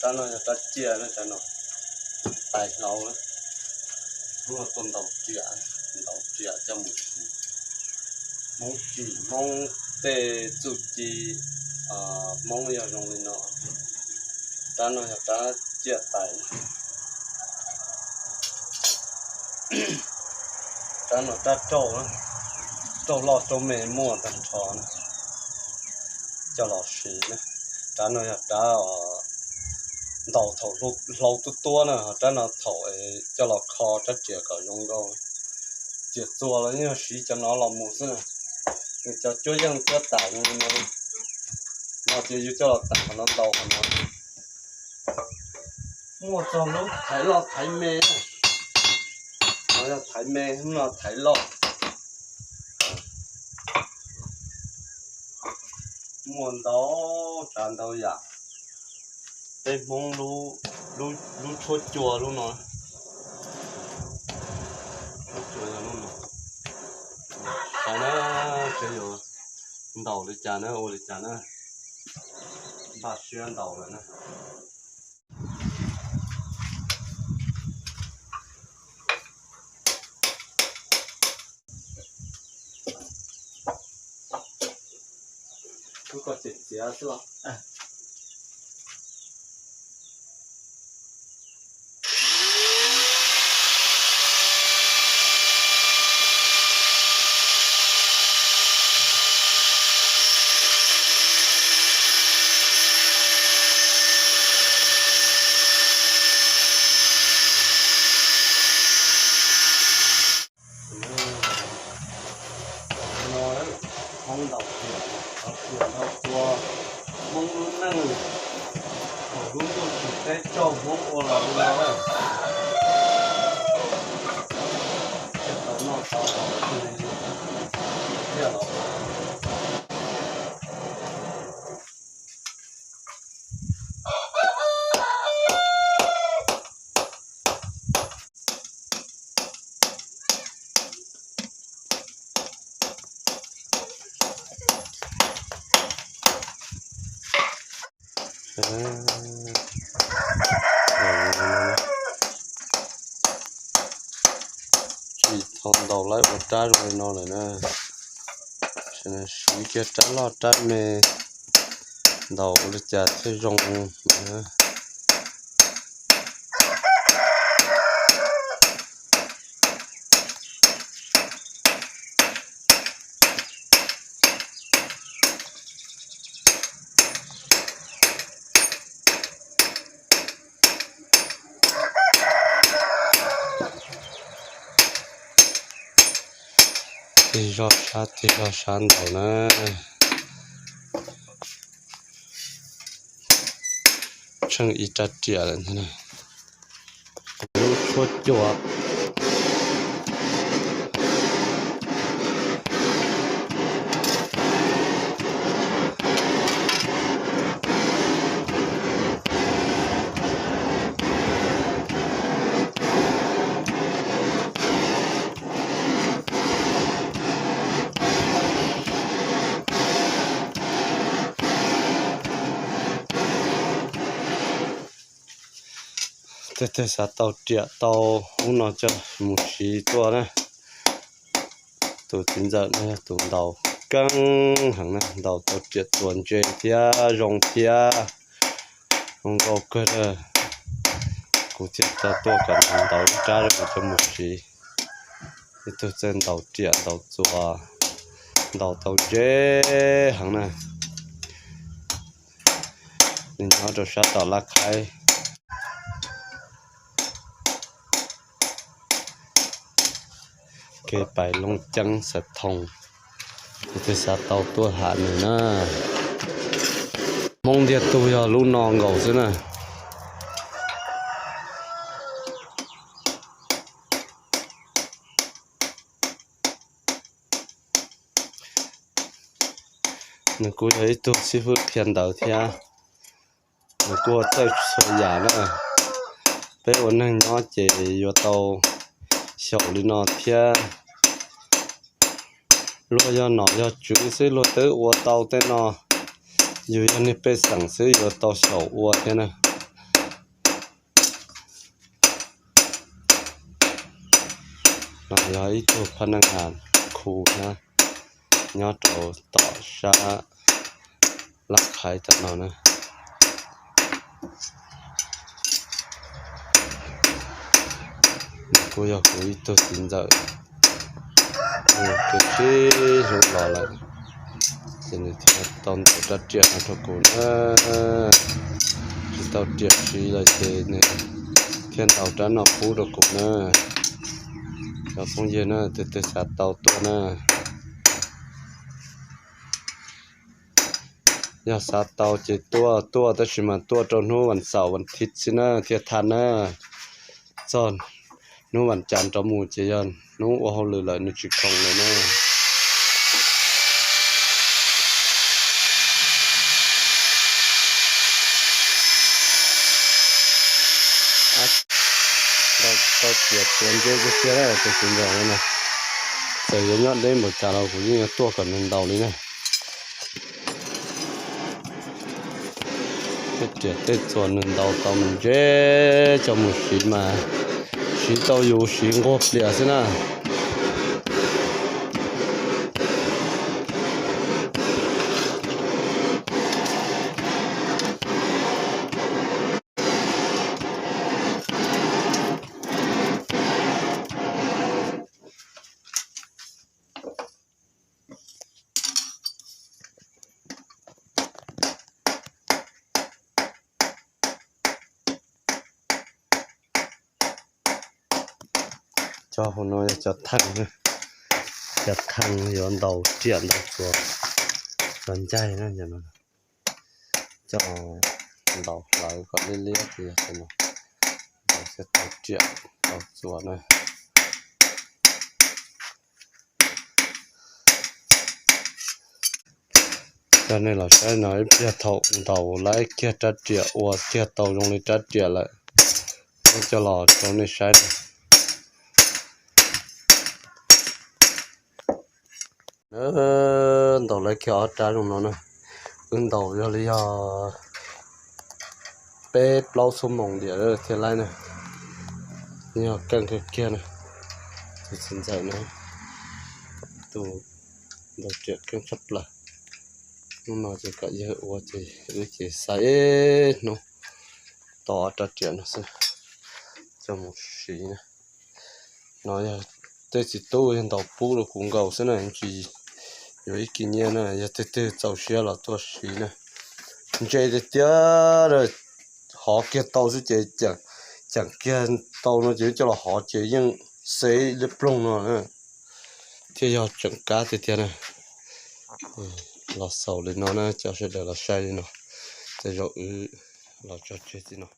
Rab no yog rab ciaj na, rab no tais hlau na. Hnub no tuaj ntaus riam, ntaus riam coj mus siv. Hmoob tsim, Hmoob tej txuj ci, Hmoob yog zoo li no. Rab no yog rab ciaj tais. Rab no rab rauj, rauj loj rauj me muaj tag nrho na, coj los siv na. Rab no yog rab ntaus thaum hlau tuab tuab na, ho rab no thaum coj los kho rab riam kom zoo nkauj. Riam txuas los yeej yog siv cov no los mus xwb na. Nws cov cuab yeej cuab tam zoo li no, no ces yus coj los tam qhov no ntaus qhov no. Muaj txog lub thaiv loj thaiv me, no yog thaiv me, no thaiv loj. Muaj ntau tsav ntau yam. Peb Hmoob lub tshuab cua lub no, tshuab cua yog lub no. Saib na, seb yuav ntaus li cas na, ua li cas na. Npaj siab ntaus lawm na. Wb kom txiav txiav xwb los. No, Hmoob ntaus riam, ntaus riam ntaus txuas, Hmoob lub neej, thaum lub ntuj tsis teb raug Hmoob ua los li no. Tau noj tau haus, thiaj los. Tsis tau ntaus lawv ua rab zoo li no lawm na. Siv kiag rab loj rab me, ntaus ua li cas thiaj zoo. Tig zog sab tig zog sab ntaus na. Tsheej ib rab riam lawm ntag. Lub tshuab cua. Tej twg xav tau riam tau hnub no coj mus siv tuaj na. Tus txiv ntxawm no yog tus ntaus keej heev na, ntaus tau riam txuas ntse thiab zoo thiab zoo nkauj kawg. Kuv thiaj tau tuaj kom nws ntaus ib rab zoo coj mus siv. Ib tug txawj ntaus riam ntaus txuas, ntaus tau ntse heev na. Nws nyob rau sab tom Laj Khaib, kev pais Looj Ceeb Xaiv Thoo. Tus twg xav tau tuaj tham nws na. Hmoob ntiag tug yog lub no nkaus xwb na. Nws kuj yog ib tug xib fwb qhia ntawv thiab. Nws kuj ua txawj txhua yam na. Peb ua neeg nyob ces yuav tau xyaum li no thiab. Luag yog nom yog tswv xwb luag twb ua tau tej no. Yus yog niag pej xeem xwb yuav tau xyaum ua thiab na. No yog ib tug phab naj has khu na, nyob rau tom sab Laj Khaiv tom no na. Nws kuj yog kuv ib tug txiv ntxawm, nws twb sib hlub los lawm, ces nws thiaj tau ntaus rab riam no rau kuv na. Tsis tau riam siv lawm ces nws thiaj ntaus rab no pub rau kuv na. Cov phooj ywg na, tus twg xav tau tuaj na, yog xav tau ces tuaj, tuaj tab sis mas tuaj rau hnub vas xaum vas thiv xwb na thiaj thaj na. Txog hnub vas cas rov mus ces yog hnub ua hauj lwm lawm nws tsis khoom lawm na. Tau tias tuav ntse tiag tiag tus txiv ntxawm no na. Txawm yuav nyob deb npaum cas los kuv yeej yuav tuaj kom nws ntaus li na. Tej riam tej txuas nws ntaus tau mas ntse, coj mus siv mas siv tau yus siv nquag plias xwb na. Cov hauv no yog cov theej, cov theej yuav ntaus riam ntaus txuas, cov ncaig na, cov ntaus hlawv kom liab liab ces yog cov no, ntaus thiaj tau riam tau txuas na. Coj nej los saib no ib pliag thaum ntaus lawv kiag rab riam ua kiag tau zoo li rab riam lawm, wb coj los rau nej saib na. Ntaus lawv kiag ob rab zoo no na, wb ntaus yog li yog peb plaub xuab moos diam thiaj laib na, yog keej kawg kiag na. Tus txiv ntxawm na, tus ntaus riam keej tshaj plaws. Hnub no ces kom yawg ua ces wb ces xav ib hnub tos ob rab riam no xwb coj mus siv na. No yog tej txiv tub yog ntaus pub rau kuv nkaus xwb na, tsis yuav ib kis nyiaj na. Yog tus twg txaus siab los tuaj siv na. Ntse tiag tiag, hov kiag tau xwb ces, ceem kiag tau no ces coj los hov ces yeej xeb liab ploog no thiaj yog tseem kab tiag tiag na. Los xaus li no na, coj sawv daws los saib li no, tej zaum wb los tso tseg txij no.